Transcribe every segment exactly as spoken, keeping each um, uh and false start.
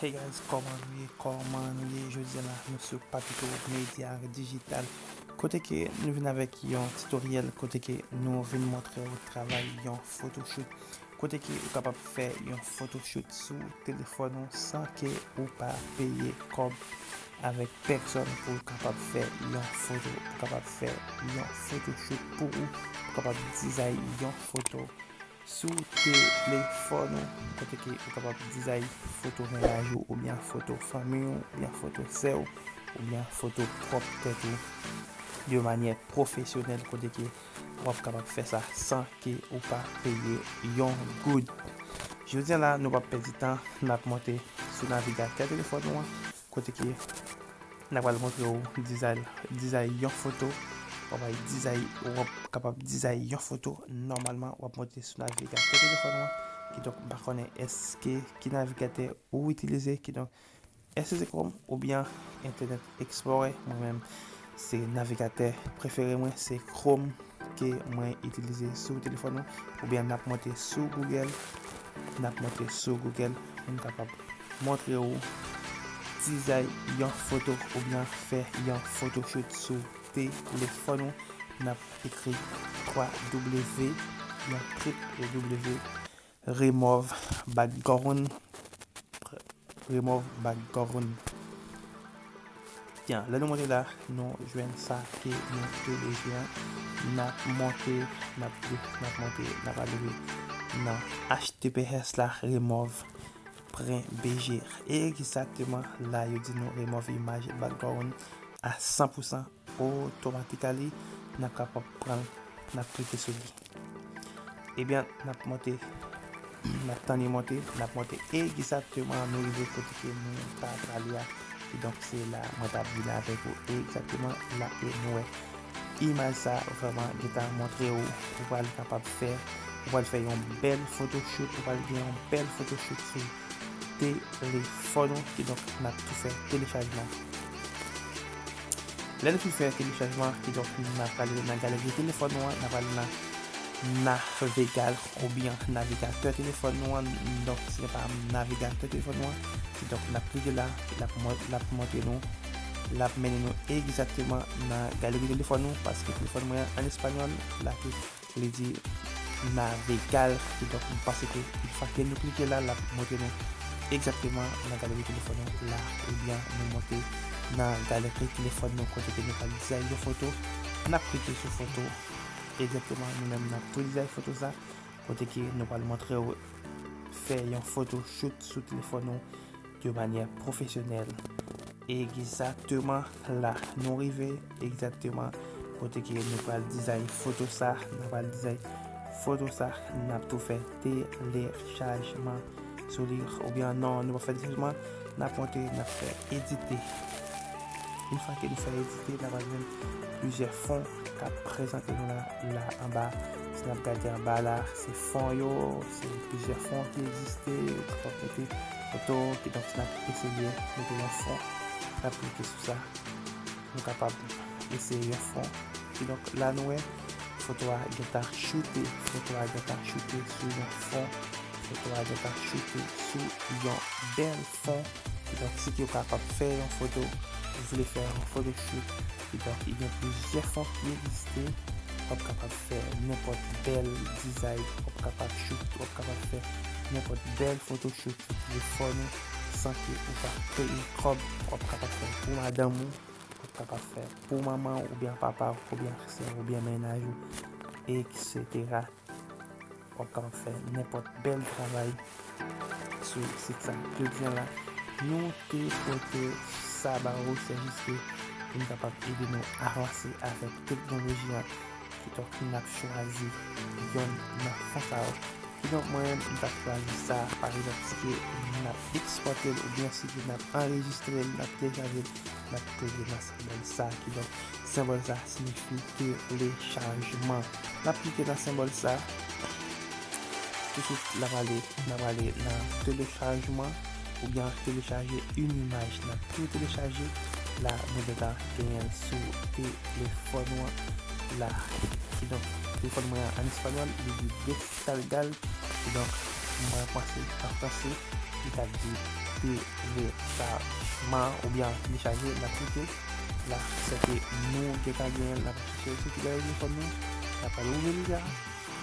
Hey guys, kòman nou ye? Kòman nou ye? Jodi a la, nou sou Papito Media Digital. Kote ke nou vin avèk yon tutoriel, kote ke nou vin montre w travay yon photoshoot. Kote ke ou kapab fè yon photoshoot sou telefòn ou san ke ou pa peye kòb avèk pèsòn pou w kapab fè yon foto. Ou kapab fè yon photoshoot pou ou. Ou kapab dizay yon foto sou telefòn ou, kote ke ou kapab dizay foto mennaj ou, oubyen foto fanmi w, oubyen foto sè w, oubyen foto pwòp tèt ou, de manyè pwofesyonèl, kote ke w ap kapab fè sa san ke ou pa peye yon goud. Jodi a la, nou p ap pèdi tan, n ap monte sou navigatè telefòn ou an, kote ke n ap pral montre w dizay, dizay yon foto. W ap dizay, w ap kapab dizay yon foto. Nòmalman, w ap monte sou navigatè telefòn ou an. Kidonk, m pa konnen èske ki navigatè ou itilize. Kidonk, èske se Chrome oubyen Internet Explorer? Mwen menm, se navigatè prefere mwen, se Chrome ke mwen itilize sou telefòn ou, oubyen n ap monte sou Google, n ap monte sou Google pou n kapab montre w dizay yon foto oubyen fè yon photoshoot sou telefòn ou. N ap ekri twa W, oubyen triple W, remove background, remove background. Byen, lè nou monte la, nou jwenn sa ke nou te bezwen an. N ap monte, n ap, n ap monte, n ap rive nan H T T P S la, remove pren B G. Egzakteman la, yo di nou remove imaj background a san pou san. Otomatikali, n ap kapab pran l, n ap klike sou li. Ebyen, n ap monte, n ap tann li monte, n ap monte egzakteman, nou rive kote ke nou ta prale a. Kidonk, se la mwen t ap vin avèk ou egzakteman la, e nou wè imaj sa vrèman gentan montre w, ou pral kapab fè, ou pral fè yon bèl photoshoot, ou pral gen yon bèl photoshoot sou telefòn ou. Kidonk, n ap tou fè telechajman. Lè nou fin fè telechajman, kidonk, n ap prale nan galeri telefòn nou an, n ap prale nan navigatè oubyen navigatè telefòn nou an. Donk, se pa navigatè telefòn nou an. Kidonk, n ap klike la, l ap mon-, l ap montre nou, l ap mennen nou egzakteman nan galeri telefòn nou, paske telefòn mwen an an espanyòl, la ke li di navegar. Kidonk, m panse ke yon fwa ke nou klike la, l ap montre nou egzakteman nan galeri telefòn nou la, ebyen, nou monte nan galeri telefòn nou, kote ke nou pral dizay yon foto. N ap klike sou foto. Egzakteman, nou menm n ap tou dizay foto sa, kote ke nou pral montre w fè yon photoshoot sou telefòn nou de manyè pwofesyonèl. Egzakteman la, nou rive egzakteman kote ke nou pral dizay foto sa, nou pral dizay foto sa, n ap tou fè telechajman sou li, oubyen non, nou pa fè telechajman, n ap monte, n ap fè edite. Yon fwa ke nou fè edite, n ap jwenn plizyè fon k ap prezante nou la, la anba. Si n ap gade anba la, se fon yo, se plizyè fon ki egziste, ou kapab mete foto, kidonk si n ap eseye mete yon fon, n ap klike sou sa, nou kapab eseye yon fon. Kidonk la nou wè, foto a gentan choute, foto a gentan choute sou yon fon, foto a gentan choute sou yon bèl fon. Kidonk, si ke w kapab fè yon foto, ou vle fè yon photoshoot, kidonk, gen plizyè fon ki egziste. W ap kapab fè nenpòt bèl dizay, w ap kapab shoot, w ap kapab fè nenpòt bèl photoshoot sou telefòn ou san ke ou pa peye kòb. W ap kapab fè pou madanm ou, w ap kapab fè pou manman w oubyen papa w oubyen sè w oubyen mennaj ou, etsetera. W ap kapab fè nenpòt bèl travay sou sit sa. Jodi a la, nou te pote sa ba ou, se jis ke pou n kapab ede nou avanse avèk teknoloji a. Kidonk, n ap chwazi yonn nan fon sa yo. Kidonk, mwen menm, m t ap chwazi sa, pa egzanp, si ke n ap ekspòte l oubyen si ke n ap anrejistre l, n ap telechaje l, n ap klike nan senbòl sa. Kidonk, senbòl sa siyifi telechajman. N ap klike nan senbòl sa. Touswit, n ap ale, n ap ale nan telechajman oubyen telechaje yon imaj. N ap tou telechaje. La, nou gentan genyen l sou telefòn ou an la. Kidonk, telefòn mwen an an espanyòl, li di descargar. Kidonk, mwen panse an franse, li t ap di téléchargement oubyen télécharger, n ap klike la, sèke nou gentan genyen l, n ap chèche sou ki bò telefòn nou, n ap al ouvri l la,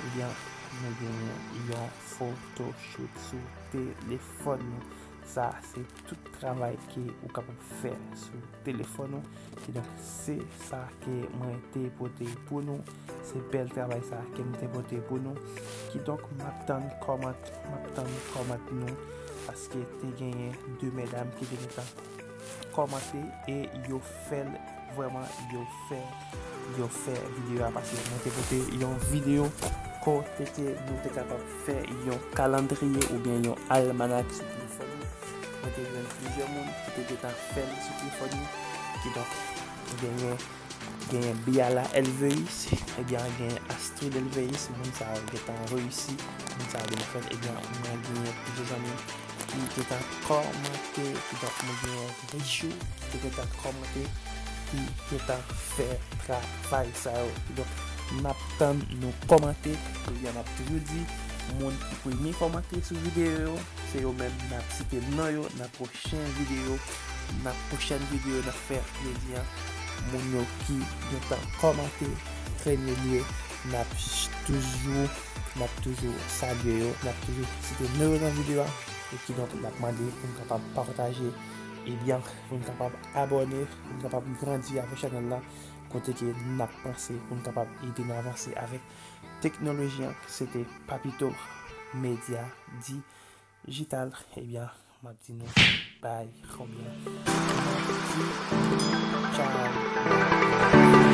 ebyen, nou genyen yon photoshoot sou telefòn nou. Sa se tout travay ke ou kapab fè sou telefòn ou. Kidonk, se sa ke mwen te pote pou nou. Se bèl travay sa ke m te pote pou nou. Kidonk, m ap tann kòmant, m ap tann kòmant nou, paske te genyen de medam ki te gentan kòmante e yo fè l, vrèman, yo fè, yo fè videyo a, paske mwen te pote yon videyo kote ke nou te kapab fè yon kalandriye oubyen yon almanak sou telefòn nou. Mwen te jwenn plizyè moun ki te gentan fè l sou telefòn yo. Kidonk, genyen, genyen Biala Elveis, ebyen, genyen Astrid Elveis, moun sa yo gentan reyisi, moun sa yo gentan fè l, ebyen, mwen genyen plizyè zanmi ki gentan kòmante, kidonk, mwen genyen Richou ki gentan kòmante, ki gentan fè travay sa yo. Kidonk, n ap tann nou kòmante, ebyen, m ap toujou di, moun ki premye kòmante sou videyo yo, se yo menm n ap site non yo nan pwochen videyo, nan pwochèn videyo n ap fè jodi a. Moun yo ki gentan kòmante premye lye, n ap ch-, toujou, n ap toujou salye yo, n ap toujou site non yo nan videyo a. E kidonk, n ap mande pou n kapab pataje, ebyen, pou n kapab abòne, pou n kapab grandi avèk chanèl la, kote ke n ap panse pou n kapab ede n avanse avèk teknoloji an. Se te Papito Media Digital. Ebyen, m ap di nou bay, oubyen m ap di tchaw.